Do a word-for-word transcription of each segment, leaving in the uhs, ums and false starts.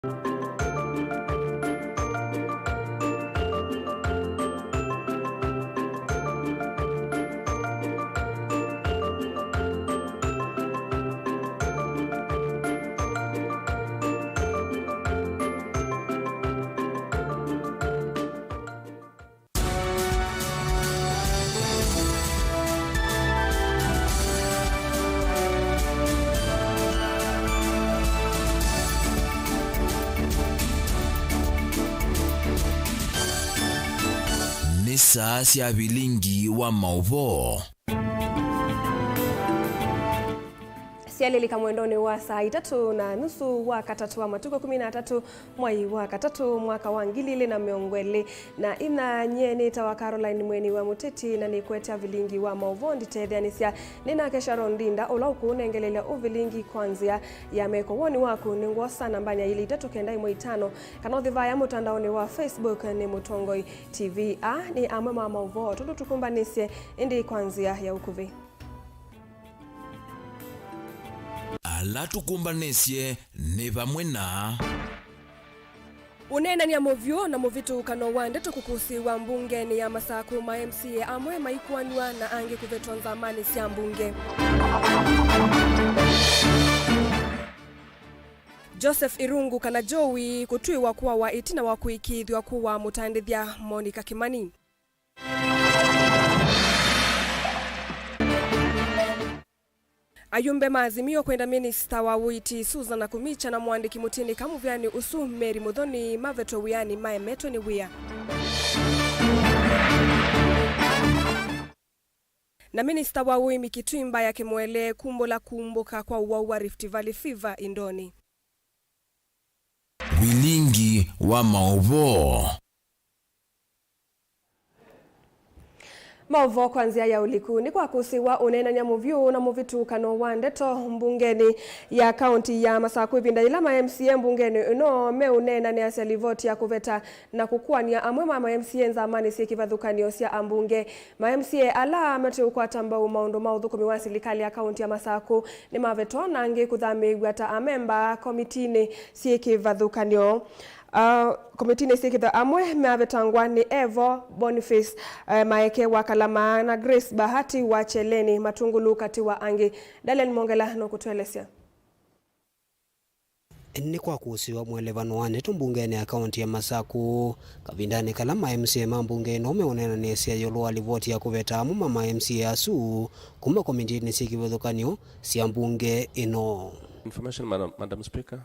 Nĩ saa sya vilingi wa maũvoo. Syalĩlĩka mwendonĩ wa saa itatũ na nusu wa katatũ wa matukũ kũmi na atatũ, mwai wa katatũ, mwaka wa ngili ilĩ na mĩongo ĩlĩ na inya. Nyie nĩtawa Caroline Mweni wa Mũteti, na nĩkwetya vilingi wa maũvoo nditetheanĩsya nĩ nake Sharon Ndinda, ũla ũkũũnengeleelya ũvilingi kwa nzĩa ya meko. Woni waku nĩ ngwosa nambanĩ ya ilĩ itatũ kenda ĩmwe itano, kana ũthi vaya mũtandaonĩ wa Facebook nĩ Mũtongoi T V. Aa nĩ amwe ma maũvoo tũndũ tũkũmbanĩsye, ĩndĩ kwa nzĩa ya ũkuvĩ. Ala tũkũmbanĩsye nĩ vamwe na. Ũneenany'a mũvyũ na mũvĩtũkano wa ndeto kũkũsĩĩwa mbungenĩ ya Masakũ, ma M C A amwe maikuanw'a na angĩ kũvetwa nzamanĩ sya mbunge. Joseph Irungu kana Joey kũtw'ĩwa kũawa ĩtina wa kũĩkĩĩthw'a kũaa mũtandĩthya Monica Kimani. Ayumbe ma Azimio kwenda minista wa ũiiti Susan Nakhumicha na mũandĩki mũtindĩka mũvĩanĩ ũsu Mary Muthoni mavetwe wĩanĩ maemetwe nĩ wĩa. Na minista wa ũĩmi Kitui Mbaya Kimwele kumbũla kumbũka kwa ũwau wa Rift Valley Fever Indonĩ. Vilingi wa maũvoo. Maũvoo kwa nzĩa ya ũliku. Nĩ kwa kũsĩwa ũneenany'a mũvyũ na mũvĩtũkano wa ndeto mbungenĩ ya kaunti ya Masakũ, ĩvinda yĩla ma M C A mbungenĩ ĩno meũneenanĩasya livoti ya kũveta na kũkũany'a amwe ma ma M C A nzamanĩ syĩ kĩvathũkany'o sya ambunge. Ma M C A ala mate ũkwata mbau maũndũ ma ũthũkũmi wa silikalĩ ya kaunti ya Masakũ nĩmavetwa na angĩ kũthamĩĩw'a ta amemba komitinĩ syĩ kĩvathũkany'o. Ah, komitinĩ syĩ kĩvathũkany'o amwe mavetangwa nĩ Evo Boniface, eh, Maeke wa Kalama na Grace Bahati wa Kyeleni Matungulu katĩ wa angĩ. Daniel Mongela nũkũtũelesya. Nĩ kwa kũsĩwa mũelevano wa ndeto mbungenĩ ya kaunti ya Masakũ, kavindanĩ kala ma M C A ma mbunge ĩno meũneenanĩsya ĩũlũ wa livoti ya kũveta amwe ma ma M C A asu kuma komitinĩ syĩ kĩvathũkany'o sya mbunge ĩno. Information, Madam, Madam Speaker.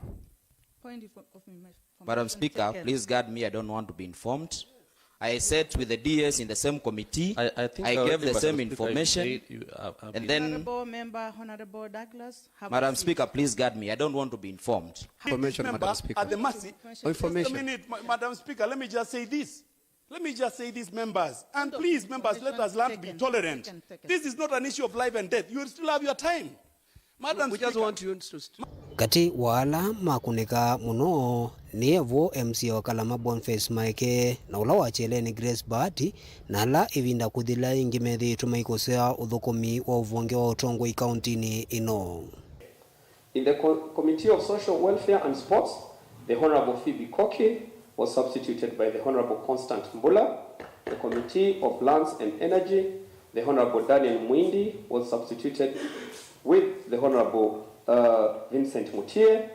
Point of, of information. Madam Speaker, taken. Please guard me, I don't want to be informed. I sat with the D S in the same committee. I, I think I already, gave the Madam same Speaker, information, you, you, uh, have and been then Honorable member, Honorable Douglas, have a seat. Madam Speaker, please guard me. I don't want to be informed. Information, Madam Speaker. Member at the mercy. Information. Just a minute, Ma-, Madam Speaker, let me just say this. Let me just say this, members, and please, members, let us learn to be tolerant. This is not an issue of life and death. You will still have your time. Madam Speaker. We just want you to st- Katĩ wa ala makũnĩka mũno nĩ Evo M C A wa Kalama Boniface Maeke na ũla wa Kyeleni Grace Bahati, na ala ĩvinda kũthila ĩngĩ methĩĩtwe maikũsea ũthũkũmi wa ũvonge wa ũtongoi kauntinĩ ĩno. In the Co-, Committee of Social Welfare and Sports, the Honorable Phoebe Koki was substituted by the Honorable Constant Mbula. The Committee of Lands and Energy, the Honorable Daniel Mwindi was substituted with the Honorable, uh, Vincent Mutie.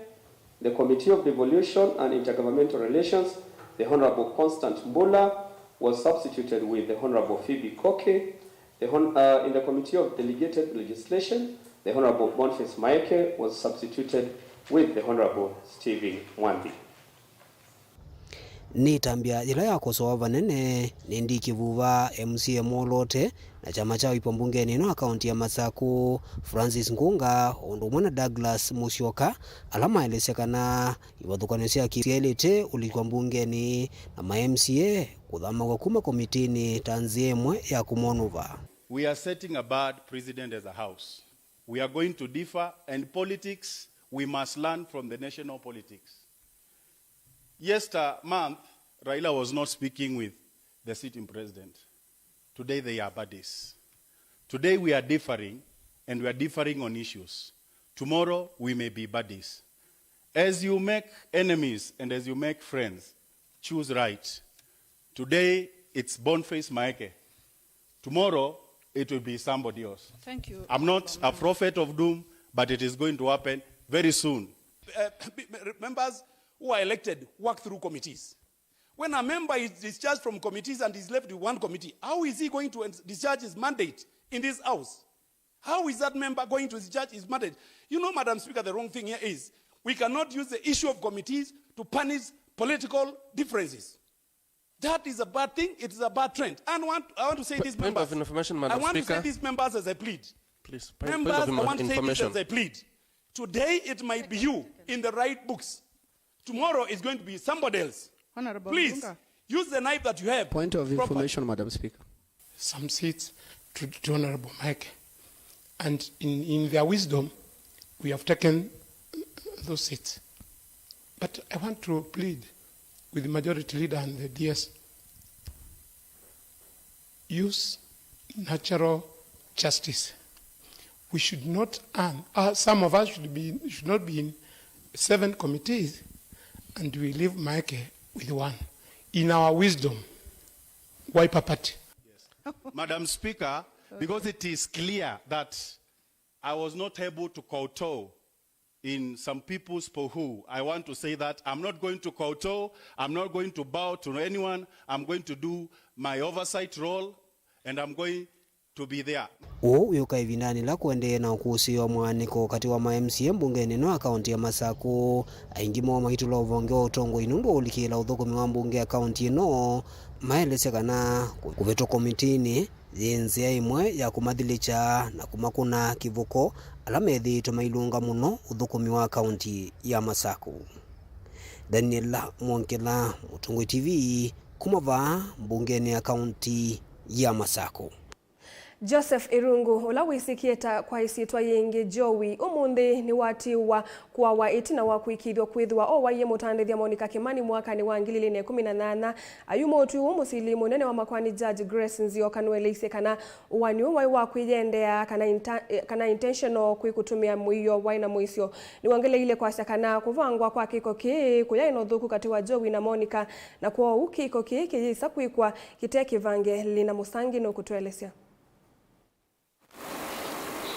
The Committee of Devolution and Intergovernmental Relations, the Honorable Constant Mbula was substituted with the Honorable Phoebe Koki. The hon-, uh, in the Committee of Delegated Legislation, the Honorable Boniface Maeke was substituted with the Honorable Stephen Mwanthi. Nĩ ĩtambya yĩla yakosoawa vanene nĩ Ndii Kĩvuva, M C A mwoloote na kyama kya ũipo mbungenĩ ĩno ya kaunti ya Masakũ, Francis Ngunga, o ũndũ ũmwe na Douglas Musyoka, ala maelesya kana ivathũkany'o sya kĩ syaĩlĩte ũlikwa mbungenĩ na ma M C A kũthamaw'a kuma komitinĩ ta nzĩa ĩmwe ya kũmonũva. We are setting a bad precedent as a house. We are going to differ, and politics, we must learn from the national politics. Yester month, Raila was not speaking with the sitting president. Today they are buddies. Today we are differing, and we are differing on issues. Tomorrow we may be buddies. As you make enemies and as you make friends, choose right. Today, it's Boniface Maeke. Tomorrow, it will be somebody else. Thank you. I'm not a prophet of doom, but it is going to happen very soon. Uh, members who are elected work through committees. When a member is discharged from committees and is left with one committee, how is he going to ens-, discharge his mandate in this house? How is that member going to discharge his mandate? You know, Madam Speaker, the wrong thing here is we cannot use the issue of committees to punish political differences. That is a bad thing. It is a bad trend. And want, I want to say this, point of members, information, Madam I want to say Speaker. These members as I plead. Please, point, point of Members, I infor-, want to say this information. As I plead. Today it might be you in the right books. Tomorrow it's going to be somebody else. Honorable Please, Murunga. Use the knife that you have Point of properly. Information, Madam Speaker. Some seats to, to Honorable Mike. And in, in their wisdom, we have taken those seats. But I want to plead with the majority leader and the D S. Use natural justice. We should not earn, uh, some of us should be, should not be in seven committees and we leave Maeke with one. In our wisdom, Wiper Party. Madam Speaker, because it is clear that I was not able to kowtow in some people's pohu. I want to say that I'm not going to kowtow, I'm not going to bow to anyone. I'm going to do my oversight role, and I'm going to be there. Ũũ wĩũka ĩvindanĩ ĩla kũendee na ũkũsĩĩo wa mwaanĩko katĩ wa ma M C A mbungenĩ ĩno ya kaũntĩ ya Masakũ. Aingĩ moo maitũla ũvonge wa ũtongoi nũndũ wa ũlikĩĩla ũthũkũmi wa mbunge ya kaũntĩ ĩno, maelesya kana kũ-, kũvetwa komitinĩ yĩ nzĩa ĩmwe ya kũmathilĩkya na kũmakũna kĩvuko ala methĩĩtwe mailũnga mũno ũthũkũmi wa kaũntĩ ya Masakũ. Daniel Mwongela, Mũtongoi T V, kuma vaa mbungenĩ ya kaũntĩ ya Masakũ. Joseph Irungu, ũla wĩsĩkĩe ta kwa ĩsyĩtwa yĩngĩ Joey, ũmũnthĩ nĩwatiwa kũawa ĩtina wa kũĩkĩĩthw'a kwĩthĩwa owaie mũtandĩthya Monica Kimani mwakanĩ wa ngili ilĩ na ĩkũmi na nyanya. Ayuma ũtwi ũũ, mũsili mũnene wa makoani Judge Grace Nzioka nũeleisye kana ũaani ũũ waĩ wa kwĩyendea kana inta-, eh, kana intentional, kwĩ kũtũmĩa mũio waĩ na mũisyo. Nĩwongeleile kwasya kana kũvangwa kwa kĩko kĩĩ kũyaĩ na ũthũku katĩ wa Joey na Monica, na kwoou kĩko kĩĩ kĩyĩsa kwĩkwa kĩte kĩvange. Lina Mũsangi nũkũtũelesya.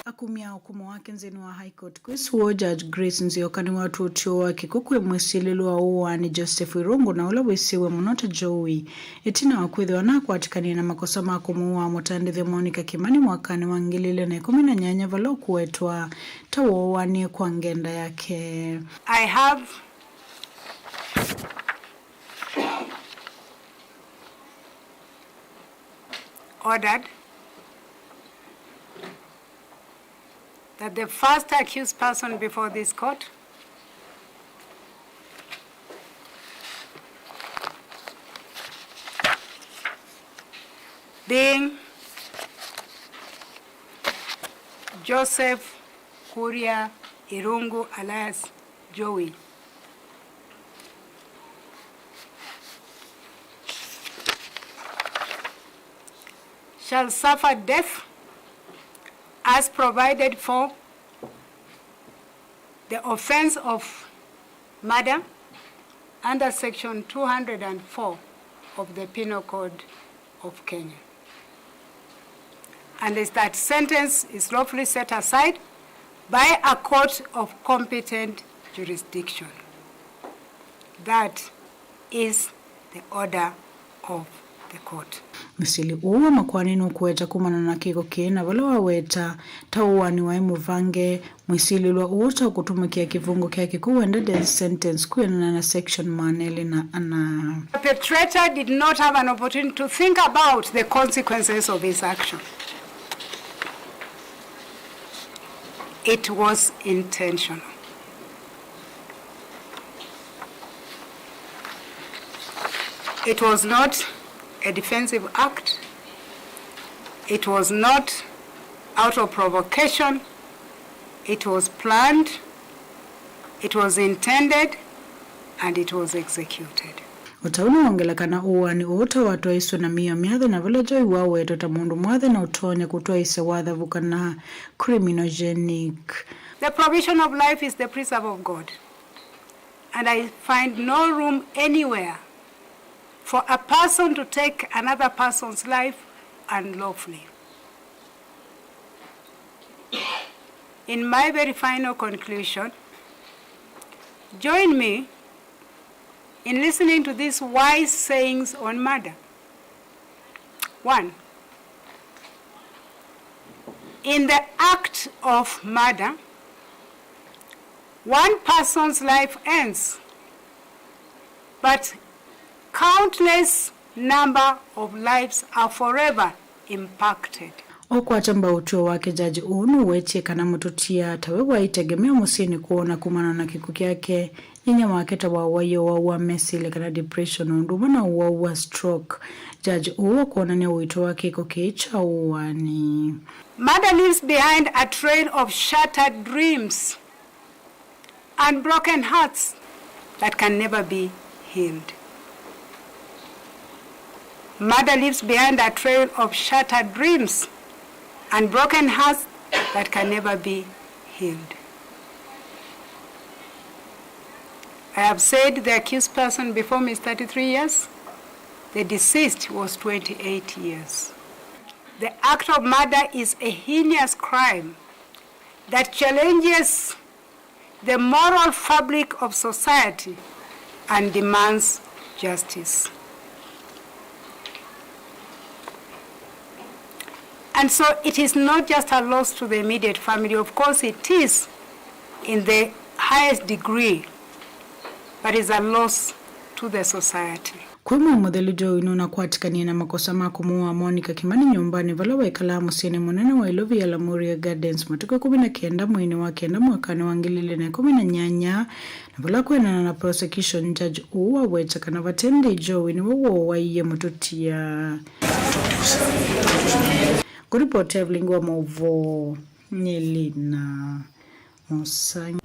Akumya ũkũmũ wake nthĩnĩ wa High Court kwĩ suo, Judge Grace Nzioka nĩwatw'a ũtw'ĩo wa kĩko kwĩ mwĩsilĩlwa wa ũaani Joseph Irungu, na ũla wĩsĩwe mũno ta Joey, ĩtina wa kwĩthĩwa nakwatĩkanie na makosa ma kũmũaa mũtandĩthya Monica Kimani mwakanĩ wa ngili ilĩ na ĩkũmi na nyanya, vala ũkũwetwa ta wooanie kwa ngenda yake. I have ordered that the first accused person before this court, being Joseph Kuria Irungu alias Joey, shall suffer death as provided for the offense of murder under section two hundred and four of the Penal Code of Kenya. And is that sentence is lawfully set aside by a court of competent jurisdiction. That is the order of the court. Mũsili ũũ wa makoani nũkũweta kumana na kĩko kĩĩ, na vala waweta ta ũaani waĩ mũvange, mwĩsilĩlwa ũũ ta ũkũtũmĩkĩa kĩvungo kya kĩko wenda death sentence kwĩanana na section maana elĩ na ana. The perpetrator did not have an opportunity to think about the consequences of his action. It was intentional. It was not a defensive act. It was not out of provocation. It was planned. It was intended, and it was executed. O ta ũu nĩwongela kana ũaani ũũ ta watwaĩswe na mĩao myathe, na vala Joey wawetwa ta mũndũ mwathe na ũtonya kũtwaĩsya wathavu kana criminogenic. The provision of life is the preserve of God. and I find no room anywhere for a person to take another person's life unlawfully. In my very final conclusion, join me in listening to these wise sayings on murder. One, in the act of murder, one person's life ends, but countless number of lives are forever impacted. Ũkwata mbau ũtw'ĩo wake, Judge ũũ nũwetie kana mũtũtia tawe waĩ itegemeo mũsyĩnĩ kwoo, na kumana na kĩkw'ũ kyake, nyinyia wake ta wawaie ũwau wa mesilya kana depression, o ũndũ ũmwe na ũwau wa stroke. Judge ũũ akwonany'a ũito wa kĩko kĩĩ kya ũaani. Murder leaves behind a trail of shattered dreams and broken hearts that can never be healed. Murder leaves behind a trail of shattered dreams and broken hearts that can never be healed. I have said the accused person before me is thirty-three years. The deceased was twenty-eight years. The act of murder is a heinous crime that challenges the moral fabric of society and demands justice. And so it is not just a loss to the immediate family, of course it is in the highest degree, but is a loss to the society. Kwĩ Mwei Mũthelu, Jowi nũnakwatĩkanie na makosa ma kũmũaa Monica Kimani nyũmbanĩ vala wekalaa mũsyĩnĩ mũnene wa Ilovi ya Lamuria Gardens matukũ ĩkũmi na kenda mweinĩ wa kenda mwakanĩ wa ngili ilĩ na ĩkũmi na nyanya, na vala kwĩanana na prosecution, judge ũũ waweta kana vate nthĩ Jowi nĩwe wooaie mũtũtia. Kũripoti ya Vilingi wa Maũvoo nĩ Lina Mũsangi.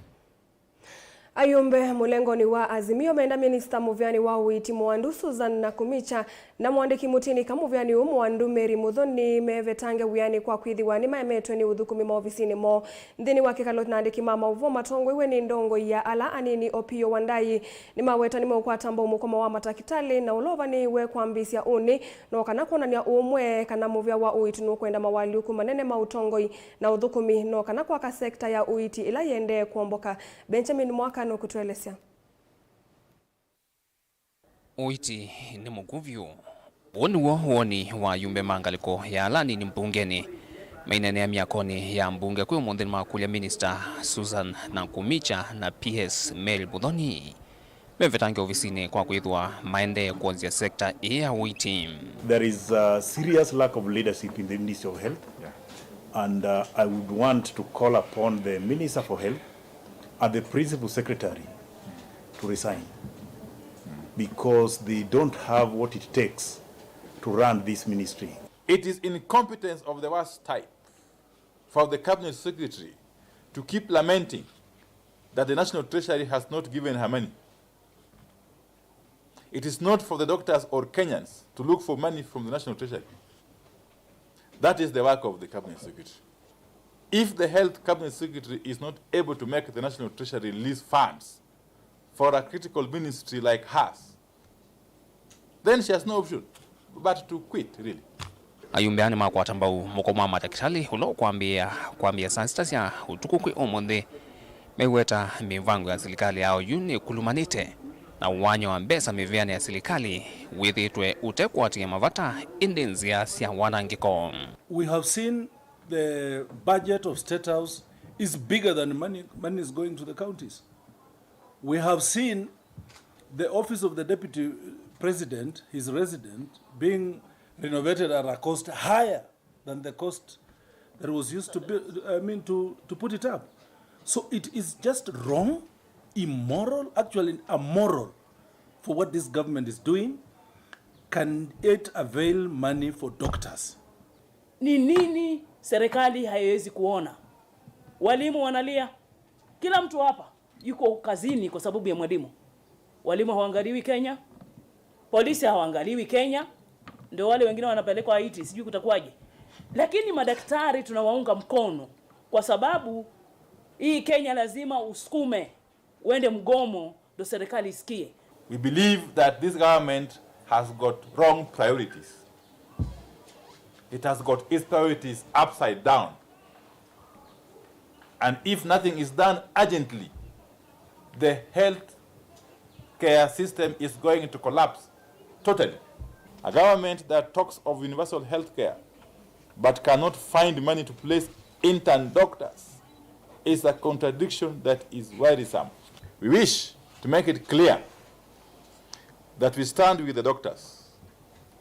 Ayumbe mũlengoni wa Azimio menda minista mũvĩanĩ wa ũiiti mũandu Susan Nakhumicha na mũandĩki mũtinika mũvĩanĩ ũũ mũandu Mary Muthoni mevetange wĩanĩ kwa kwĩthĩwa nĩmaemetwe nĩ ũthũkũmi maovisinĩ moo. Nthĩnĩ wa kĩkalo na andĩki ma maũvoo matongoiwe nĩ ndongoi ya ala anini Opiyo Wandayi, nĩmaweta nĩmeũkwata mbau mũkomo wa matakĩtalĩ na ũla ũvanĩĩwe kwambĩĩsya ũnĩ, no kana kwonany'a ũũmwe kana mũvĩa wa ũiiti nũkwenda mawalyũku manene ma ũtongoi na ũthũkũmi, no kana kwaka sekta ya ũiiti ĩla yĩendee kwomboka. Benjamin Mwaka nũkũtũelesya. Ũiiti nĩ mũkw'ũ vyũ. Ũũ nĩw'o woni wa ayumbe ma ngalĩko ya ala anini mbungenĩ maineenea myakonĩ ya mbunge kwĩ ũmũnthĩ nĩmakũlya Minista Susan Nakhumicha na P S Mary Muthoni mevetange ovisinĩ kwa kwĩthĩwa maendee kwonzya sekta ĩĩ ya ũiiti. There is a serious lack of leadership in the Ministry of Health, yeah, and, uh, I would want to call upon the Minister for Health and the Principal Secretary to resign because they don't have what it takes to run this ministry. It is incompetence of the worst type for the Cabinet Secretary to keep lamenting that the National Treasury has not given her money. It is not for the doctors or Kenyans to look for money from the National Treasury. That is the work of the Cabinet Secretary. If the Health Cabinet Secretary is not able to make the National Treasury release funds for a critical ministry like hers, then she has no option but to quit, really. Ayumbe aa nĩmakwata mbau mũkomo wa matakĩtalĩ ũla ũkwambĩĩa kwambĩĩa saa sita sya ũtukũ kwĩ ũmũnthĩ. Meweta mĩvango ya silikalĩ ya oyu nĩkulumanĩte na ũwany'a wa mbesa mĩvĩanĩ ya silikalĩ wĩthĩĩtwe ũtekwatĩĩa mavata, ĩndĩ nzĩa sya wanangĩko. We have seen the budget of State House is bigger than money, money is going to the counties. We have seen the office of the deputy president, his resident, being renovated at a cost higher than the cost that was used to build, I mean, to, to put it up. So it is just wrong, immoral, actually amoral for what this government is doing. Can it avail money for doctors? Ni nini serikali haiwezi kuona? Walimu wanalia. Kila mtu hapa yuko kazini kwa sababu ya mwalimu. Walimu hawaangaliwi Kenya, polisi hawaangaliwi Kenya, ndio wale wengine wanapelekwa Haiti, sijui kutakuwaje. Lakini madaktari tunawaunga mkono kwa sababu hii Kenya lazima usukume, uende mgomo, Ndo serikali isikie. We believe that this government has got wrong priorities. It has got its priorities upside down. And if nothing is done urgently, the health care system is going to collapse totally. A government that talks of universal health care but cannot find money to place intern doctors is a contradiction that is worrisome. We wish to make it clear that we stand with the doctors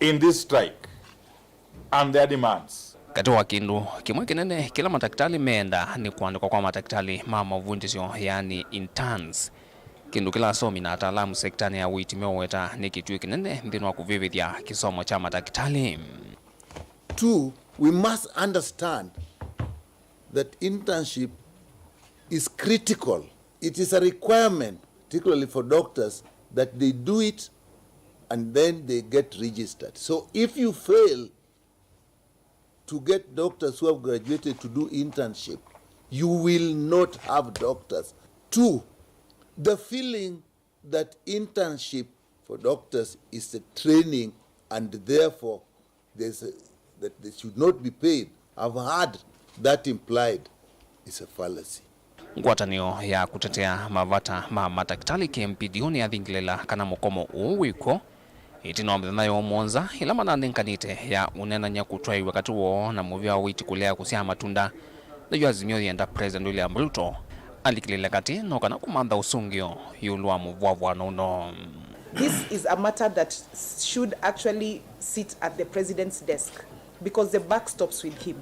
in this strike and their demands. Katĩ wa kĩndũ kĩmwe kĩnene kĩla matakĩtalĩ meenda nĩ kũandĩkwa kwa matakĩtalĩ ma mavundĩsyo, yaani interns, kĩndũ kĩla asomi na ataalamu sekitanĩ ya ũiiti meũweta nĩ kĩtuĩ kĩnene nthĩnĩ wa kũvĩvĩthya kĩsomo kya matakĩtalĩ. Two, we must understand that internship is critical. It is a requirement, particularly for doctors, that they do it and then they get registered. So if you fail to get doctors who have graduated to do internship, you will not have doctors. Two, the feeling that internship for doctors is a training and therefore there's a, that they should not be paid. I've heard that implied. Is a fallacy. Ngwatanĩo ya kũtetea mavata ma matakĩtalĩ, K M P D O, nĩyathingĩlĩla kana mũkomo ũũ wĩ kw'o ĩtina wa mĩthenya yoo mũonza ĩla mananenganĩte ya ũneenany'a kũtwaĩw'a katĩ woo na mũvĩa wa ũiiti kũlea kũsyaa matunda. Nayo Azimio yenda President William Ruto alikĩlĩle katĩ no kana kũmantha ũsũngĩo ĩũlũ wa mũvwavwano ũno. This is a matter that should actually sit at the president's desk because the buck stops with him.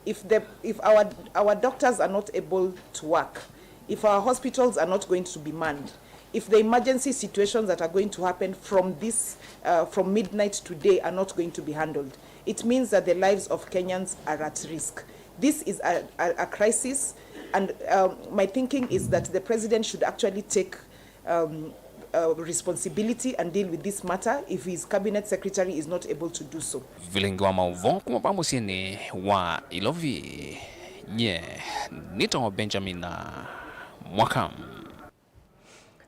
If the, if our, our doctors are not able to work, if our hospitals are not going to be manned, if the emergency situations that are going to happen from this, uh, from midnight today are not going to be handled, it means that the lives of Kenyans are at risk. This is a, a, a crisis, and um, my thinking is that the president should actually take um, uh, responsibility and deal with this matter if his cabinet secretary is not able to do so. Vilingi wa maũvoo kuma va mũsyĩnĩ wa Ilovi, nye nĩtawa Benjamin Mwaka.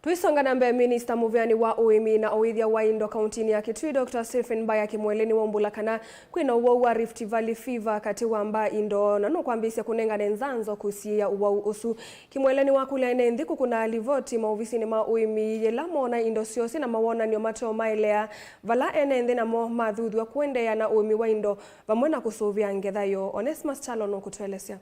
Tũisonga na mbee, Minista mũveani wa ũĩmi na ũĩthya wa indo kauntinĩ ya Kitui, Doctor Stephen Mbaya Kimwele nĩwaumbũla kana kwĩna ũwau wa Rift Valley Fever katĩ wa mbaa indo na nũkwambĩĩsya kũnengane nzanzo kũsiĩĩa ũwau ũsu. Kimwele nĩwakũlya ene nthĩ kũkũna livoti maovisinĩ ma ũĩmi yĩla moona indo syoo syĩ na mawonany'o mateũmaelea, vala ene nthĩ namo mathuthw'a kũendeea na ũĩmi wa indo vamwe na kũsũvĩa ngetha yoo. Onesmus Kyalo nũkũtũelesya.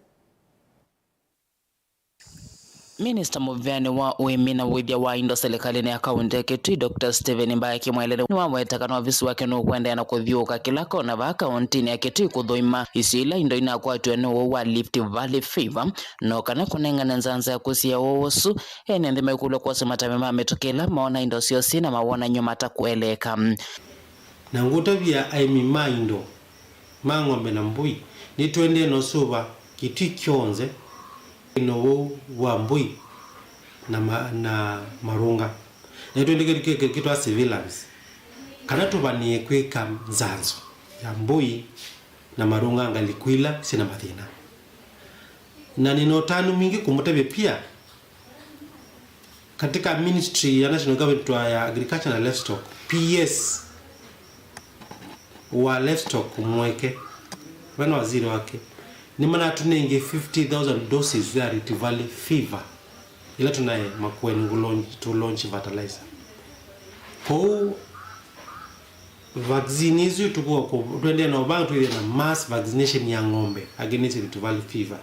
Minista mũveani wa ũĩmi na ũĩthya wa indo silikalĩnĩ ya kaunti ya Kitui, Doctor Stephen Mbaya Kimwele nĩwaweta kana ovisi wake nũkũendeea na kũthyũũka kĩla kona vaa kauntinĩ ya Kitui kũthũima isio ila indo inakwatiwe nĩ ũwau wa Rift Valley Fever, no kana kũnengane nzanza ya kũsiĩĩa ũwau ũsu. Ene nthĩ maikũlw'a kwosya matambya ma mĩtũkĩ ĩla moona indo syoo syĩ na mawonany'o matakũeleeka. Na ngũtavya aĩmi ma indo ma ng'ombe na mbũi, nĩtũendee na ũsũva Kitui kyonthe kwĩna ũwau wa mbũi na, ma, na marũnga. Na nĩtũendee kĩndũ kĩ, kĩ, kĩtwa surveillance, kana tũvanĩe kwĩka nzanzo ya mbũi na marũnga ngalĩko ila syĩ na mathĩna. Na nĩna ũtanu mwingĩ kũmũtavya pia, katika ministry ya national government ya agriculture na livestock, P S wa livestock mweke, we na waziri wake, nĩmanatũnengie fifty thousand doses ya Rift Valley Fever ila tũnaĩ Makueni kũ launch, to launch fertilizer. Kwoou vaccine isu tũkũa kũ, tũendee na ũvanga twĩthĩe na mass vaccination ya ng'ombe against Rift Valley Fever.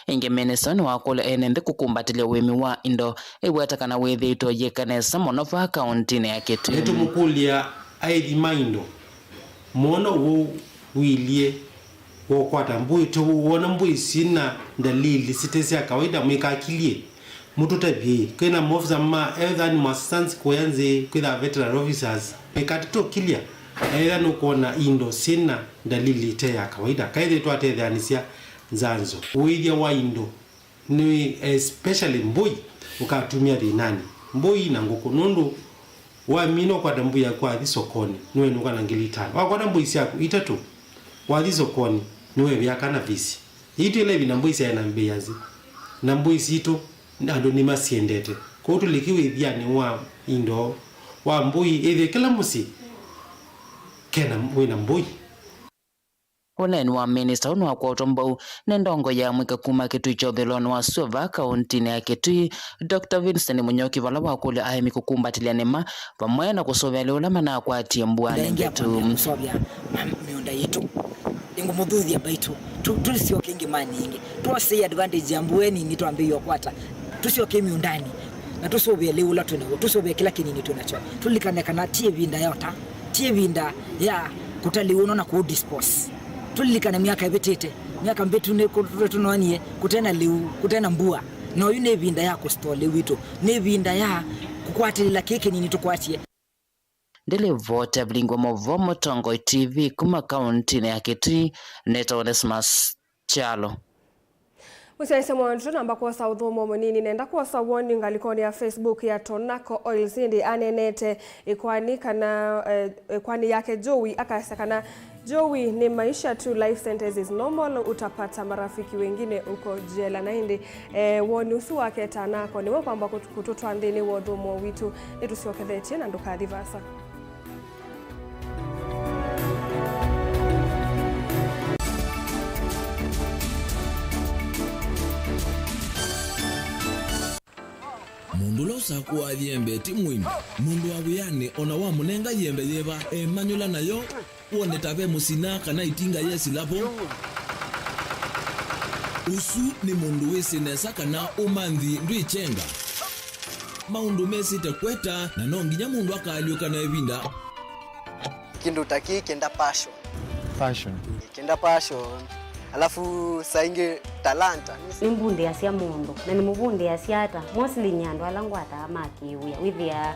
Ĩngĩ, minista nĩwakũlya ene nthĩ kũkumbatĩlya ũĩmi wa indo, aiweta kana wĩthĩĩtwe ũyĩka nesa mũno vaa kauntinĩ ya Kitui. Nĩtũmũkũlya aĩthi ma indo, mwona ũwau ũilyĩ wa ũkwata mbũi, tũwona mbũi syĩna ndalili site sya kawaida, mwĩkakilyĩ, mũtũtavye. Kwĩna maofisa ma health animal assistance kũya nzĩ, kwĩtha veterinary officers, mwĩkatĩtũkilya ethĩwa nũkwona indo syĩna ndalili ite ya kawaida, kaĩ twatetheanĩsya nzanzo. Ũĩthya wa indo nĩ especially mbũi ũkatumya thĩnanĩ, mbũi na ngũkũ, nũndũ wamina ũkwata mbũi yaku wathi sokonĩ, nĩwenũka na ngili itano. Wakwata mbũi syaku itatũ, wathi sokonĩ, nĩwevĩa kana visi. Yĩitũ ĩla ĩvinda mbũi syaĩ na mbei ya nzĩ, na mbũi sitũ andũ nĩmasyendete. Kwoou tũliki wĩthyanĩ wa indo wa mbũi, ĩthĩe kĩla mũsyĩ kena, wĩna mbũi. Ũneeni wa minista ũũ nĩwakwatwa mbau nĩ ndongoi ya mũika kuma Kitui kya ũthũĩlonĩ wa sua vaa kaũntĩnĩ ya Kitui, Doctor Vincent Mũnyoki, vala wakũlya aemi kũkumbatĩlya nĩma vamwe na kũsũvĩa lĩu ũla manakwatie mbua ndetu. Kũsovya mĩũnda yitũ. Nĩngũmũthuthya mbaitũ. Tu-, tũsyoke ĩngĩ mani ĩngĩ. Twose advantage ya mbua nini twambĩĩe ũkwata. Tũsyoke mĩũndanĩ. Na tũsũvĩe lĩu ũla twĩ naw'o. Tũsũvĩe kĩla kĩnini twĩ nakyo. Tũlilikane kana ti ĩvinda ya ũta. Ti ĩvinda ya kũta lĩu ũno na kũũ dispose. Tũlilikane myaka ĩvĩtĩte. Myaka mbĩtu nĩ kũ-, tũnoonie kũte na lĩu, kũte na mbua. Na oyu nĩ ĩvinda ya kũstore lĩu witũ. Nĩ ĩvinda ya kũkwatĩlĩla kĩĩ kĩnini tũkwatie. Ndĩlivoti ya vilingi wa maũvoo Mũtongoi T V kuma kaũntĩnĩ ya Kitui, nĩtawa Onesmus Kyalo. Mũsyaĩĩsya mwaũ, tũtanamba kwosa ũthũmũo mũnini, nenda kwosa woni ngalĩkonĩ ya Facebook ya Tonako Oils, ĩndĩ aneenete ĩkoani kana, eh, ĩkoani yake Joey, akasya kana Joey ni maisha tu, life sentence is normal, utapata marafiki wengine uko jela. Na ĩndĩ, eh, woni ũsu wake Tonako nĩwe ũkwamba kũt-, kũtũtwaa nthĩnĩ wa ũthũmũo witũ. Nĩtũsyokethetye na ndũkathi vaasa. Mũndũ ũla ũsakũaa yembe ti mũimi. Mũndũ wa wĩanĩ o na wamũnenga yembe yĩva, emanyũla nayo, wone ta ve mũsina kana ĩtinga yesĩla vo. Ũsu nĩ mũndũ wĩsĩ nesa kana ũmanthi ndwĩkyenga. Maũndũ mesĩte kweta, na no nginya mũndũ akaalyũka na ĩvinda. Kĩndũ ta kĩĩ kĩenda passion. Passion. Kĩenda passion. Alafu saa ingĩ talanta. Nĩmbundĩasya mũndũ, na nĩmũvundĩasya ata? Mostly nĩ andũ ala ngwataa ma kĩwĩa. Wĩthĩaa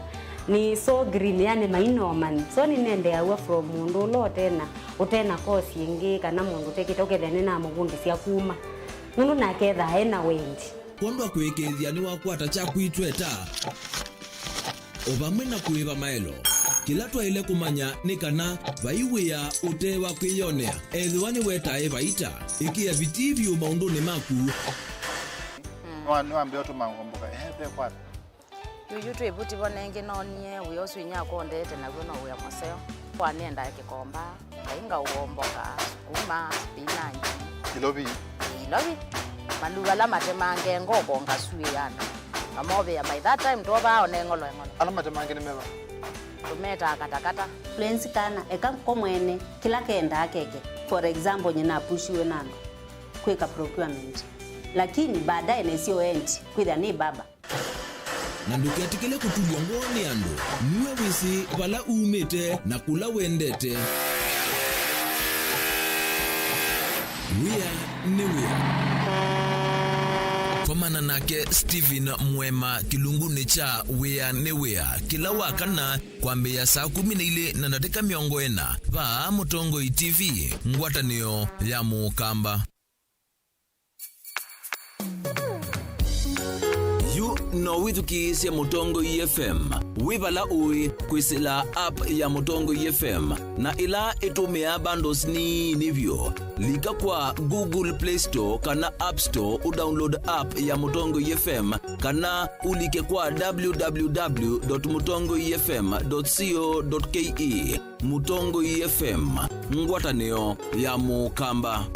nĩ so green, yani maina ũmanyi. So nĩnendeaw'a from mũndũ ũla ũtena, ũtena course ĩngĩ, kana mũndũ ũtekĩte, ũkethĩa nĩnamũvundĩsya kuma. Nũndũ nake ethaa ena wendi. Kwondũ wa kũĩkĩĩthya nĩwakwata kyaku itweta, o vamwe na kũĩva maelo. Kĩla twaĩle kũmanya nĩ kana vai wĩa ũte wa kwĩyonea, ethĩwa nĩwetae vaita. Ĩkĩa vitii vyũ maũndũnĩ maku. Nĩwa-, nĩwambĩa ũtũma ngomboka. Ehe, ve kwata. Yuyu twĩ vuti vo nengĩ noonie wĩa ũsu inyia akondete naw'o no wĩa mũseo. Kwa nĩendaa kĩkomba, kainga ũomboka, sukuma, spinach. Ilovi. Ilovi. Maluu ala matemange ngoko ngasuĩana. Ngamovĩa by that time twovaa one ng'olo eng'olo. Ala matemange nĩ meva? Tũmetaa katakata. Fluency kana eka ko mwene kĩla kendaa keke. For example, nyina apushiwe na andũ kwĩka procurement. Lakini baadaye nesio endi kwĩthĩa nĩ baba. Na ndũketĩkĩle kũtulw'a ngoo nĩ andũ. Nue wĩsĩ vala umĩte na kũla wendete. Wĩa nĩ wĩa. Komana nake Stephen Mwema kĩlungunĩ kya Wĩa nĩ Wĩa kĩla wa kana kwambĩĩa saa kũmi na ilĩ na ndatĩka mĩongo ĩna vaa Mũtongoi T V, ngwatanĩo ya Mũkamba. Yu no wĩthukĩĩsye Mũtongoi F M wĩ vala ũĩ kwĩsĩla app ya Mũtongoi F M na ĩla ĩtũmĩaa bundles nini vyũ. Lika kwa Google Play Store kana App Store ũdownload app ya Mũtongoi F M, kana ũlike kwa w w w dot mũtongoi f m dot co dot k e. Mũtongoi F M, ngwatanĩo ya Mũkamba.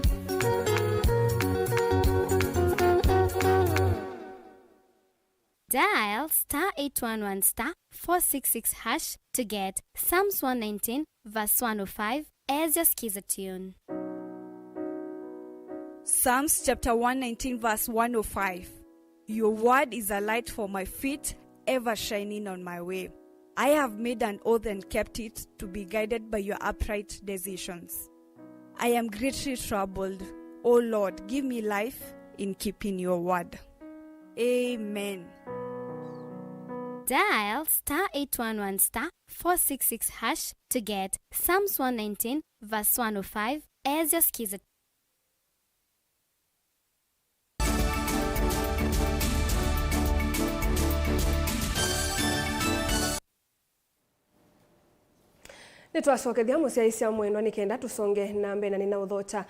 Dial star eight one one star four six six hash to get Psalms one nineteen verse one oh five as your skiza tune. Psalms chapter one nineteen verse one oh five. Your word is a light for my feet, ever shining on my way. I have made an oath and kept it, to be guided by your upright decisions. I am greatly troubled. O Lord, give me life in keeping your word. Amen. Dial star eight one one star four six six hash to get Psalms one nineteen verse one oh five as your skiza. Nĩtwasokethya mũsyaĩĩsya mwendwa nĩ kenda tũsonge na mbee na nĩnaũthokya.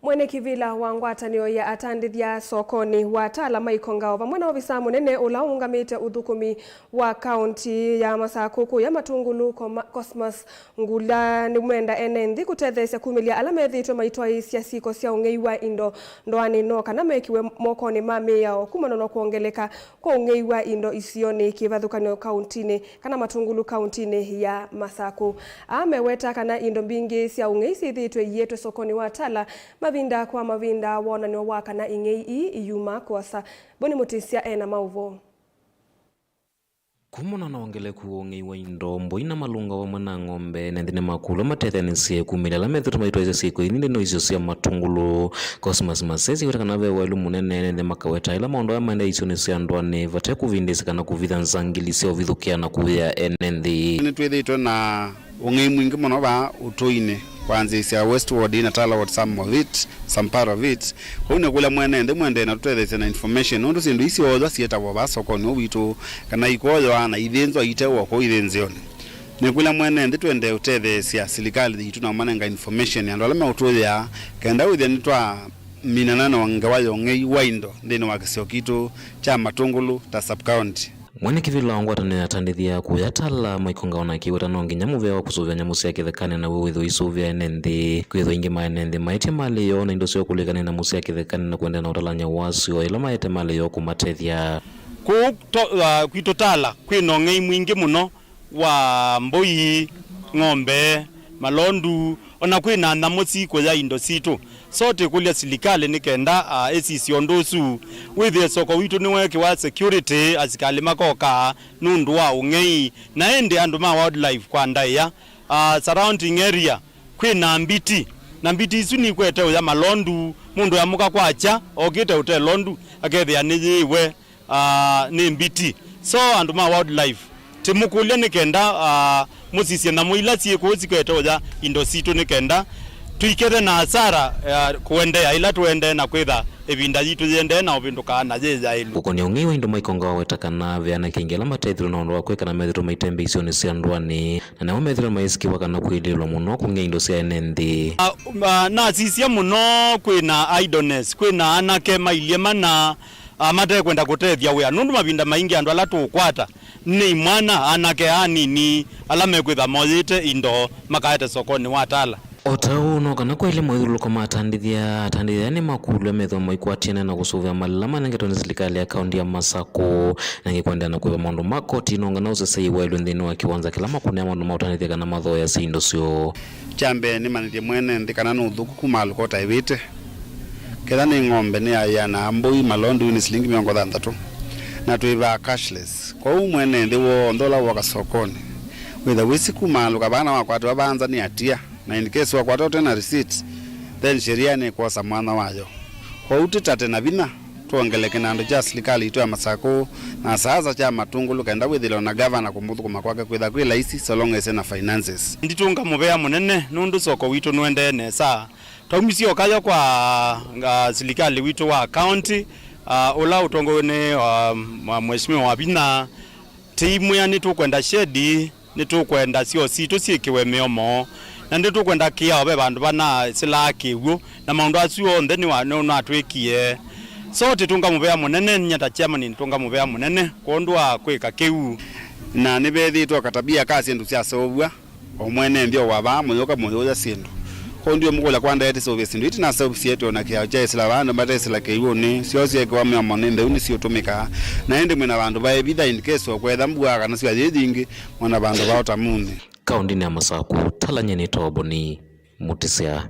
Mwene kĩvĩla wa ngwatanĩo ya atandĩthya sokonĩ wa Tala Michael Ngao vamwe na ovisaa mũnene ũla ũũngamĩte ũthũkũmi wa kaũnti ya Masakũ kũya Matungulu, Coma-, Cosmas Ngula nĩmenda ene nthĩ kũtetheesya kumĩlya ala methĩĩtwe maitwaĩĩsya syĩko sya ũng'ei wa indo ndoanĩ no kana mekiwe mokonĩ ma mĩao kumana na kwongeleka kwa ũng'ei wa indo isionĩ kĩvathũkany'o kaũntinĩ kana Matungulu kaũntinĩ ya Masakũ. Aa meweta kana indo mbingĩ sya ũng'ei syĩthĩĩtwe ietwe sokonĩ wa Tala mavinda kwa mavinda, wonany'o wa kana ing'ei ii iyuma kũasa. Boni Mũtĩsya e na maũvoo. Kumana na wongeleku wa ũng'ei wa indo, mbũi na malũnga vamwe na ng'ombe, ene nthĩ nĩmakũlw'a matetheanĩsye kumĩlya ala methĩĩtwe maitwaĩĩsya syĩko ithi nthĩnĩ wa isio sya Matungulu. Cosmas Masesi aweta kana ve waĩlu mũnene ene nthĩ makaweta ĩla maũndũ aya maendee isionĩ sya ndũanĩ vate kũvindĩĩsya kana kũvitha nzangili sya ũvithũkĩa na kũvĩa ene nthĩ. Nĩtwĩthĩĩtwe na ũng'ei mwingĩ mũno vaa ũtũinĩ, kwanzĩĩsya Westward na Tala Ward, some of it, some part of it. Kwoou nĩkũlya mwene nthĩ mwendee na tũtetheesye na information, nũndũ syĩndũ ii syoywa syĩtaw'a vaa sokonĩ ũũ witũ, kana ikoywa na ithĩnzwa itewa kũu ithĩnzĩonĩ. Nĩkũlya mwene nthĩ twendee ũtetheesya silikalĩ yitũ na ũmanenga information andũ ala meũtũĩaa, kenda wĩthĩa nĩtwaminana na ngewa ya ũng'ei wa indo nthĩnĩ wa kĩsio kitũ kya Matungulu ta sub-county. Mwene kĩvĩla wa ngwatanĩo ya atandĩthya kũya Tala Michael Ngao nake aweta no nginya mũvea wa kũsũvĩa nyamũ sya kĩthekanĩ naw'o wĩthwe ũisũvĩa ene nthĩ, kwĩthwa aingĩ ma ene nthĩ maĩtye malĩ yoo na indo sya ũkũlĩka nĩ nyamũ sya kĩthekanĩ na kũendeea na ũtalany'o wasyo ĩla maete malĩ yoo kũmatethya. Kũu to-, ah, kwitũ Tala kwĩ na ũng'ei mwingĩ mũno wa mbũi, ng'ombe, malondu, o na kwĩ na nyamũ sikũya indo sitũ. So twĩkũlya silikalĩ nĩ kenda, ah, ĩsisye ũndũ ũsu, wĩthĩe soko witũ nĩweekĩwa security, asikalĩ makoka nũndũ wa ũng'ei, na ĩndĩ andũ ma wildlife kwa ndaĩa, ah, surrounding area kwĩ na mbiti, na mbiti isu nikwete ũya malondu, mũndũ yamũka kwakya okĩte ũte londu akethĩa nĩyĩĩwe, ah, nĩ mbiti. So andũ ma wildlife, tĩmũkũlya nĩ kenda, ah, mũsisye nyamũ ila syĩ kũu sikwete ũya indo sitũ nĩ kenda tũikethe na asara, ah, kũendeea ĩla tũendee na kwĩtha ĩvinda yitũ yĩendee na ũvĩndũkaa na yĩ yaĩlu. Ũkũnĩa ũng'ei wa indo, Michael Ngao aweta kana ve anake aingĩ ala matethĩtwe na ũndũ wa kwĩka na methĩtwe maitembea isionĩ sya ndũanĩ, na nĩmo methĩtwe maisikĩwa kana kwĩlĩĩlwa mũno kũng'ea indo sya ene nthĩ. Ah, ah, nasisya mũno kwĩ na idleness, kwĩ na anake mailyĩ mana, ah, matekwenda kũtethya wĩa, nũndũ mavinda maingĩ andũ ala tũũkwata nĩ imwana, anake anini ala mekwĩtha moyĩte indo makaete sokonĩ wa Tala. O ta ũu, no kana kwaĩle moithyũlũlũko ma atandĩthya, atandĩthya nĩmakũlw'a methĩwe maikwatĩane na kũsũvĩa malĩ ala manengetwe nĩ silikalĩ ya kaũnti ya Masakũ, na ĩngĩ kũendeea na kũĩva maũndũ ma koti no kana ũsesei waĩlwe nthĩnĩ wa kĩwanza kĩla makũnĩa maũndũ ma ũtandĩthya kana mathooeasya indo syoo. Kya mbee, nĩmanyĩthye mwene nthĩ kana nĩ ũthũku kumaalũka ũtaĩvĩte. Ketha nĩ ng'ombe, nĩyaĩanaa mbũi malondu nĩ silingi mĩongo thanthatũ, na twĩvaa cashless. Kwoou mwene nthĩ w'onthe ũla wooka sokonĩ, wĩtha wĩsĩ kumaalũka vaa na wakwatiwa vaa nza nĩ atia, na in case wakwata ũte na receipt, then sheria nĩkwosa mwanya wayo. Kwoou tĩtate na vinya twongele kĩnandũ kya silikalĩ yitũ ya Masakũ na saasa kya Matungulu kenda wĩthĩlwa na gavana kũmũthũkũma kwake kwĩtha kwĩ laisi so long as ena finances. Nditũnga mũvea mũnene nũndũ soko witũ nũendee nesa. Twaumisye ũkayo kwa, ah, silikalĩ witũ wa county, ah, ũla ũtongoew'e nĩ, ah, mwa-, Mheshimiwa Wavinya, tĩimwĩa nĩtũkwenda shedi, nĩtũkwenda syoo sitũ syĩkĩwe mĩomo, na nĩtũkwenda kĩao ve vandũ vana sĩlaa kĩw'ũ, na maũndũ asu onthe nĩwa-, nĩnatwĩkie. So tĩtũnga mũvea mũnene, nyie ta chairman nĩtũnga mũvea mũnene kwondũ wa kwĩka kĩu. Na nĩvethĩĩtwe katabia ka syĩndũ syaseũvw'a. O mwene nthĩ o wa vaa mũyũka mũyũya syĩndũ. Kwoou ndiũmũkũlya kwa ndaĩa tĩseũvye syĩndũ ii tĩnaseũvisye, twĩ na kĩao kya ĩsĩla vaa andũ matesĩla kĩw'ũnĩ, syoo syeekĩwa mĩomo nĩ ntheu nĩsiũtũmĩkaa. Na ĩndĩ mwĩ na vandũ vaĩ vitha in case o kwetha mbua kana syũa yĩ yingĩ, mwĩ na vandũ vaa ũtamunĩ. Kaũndĩnĩ ya Masakũ, Tala, nyie nĩtawa Boni Mũtĩsya.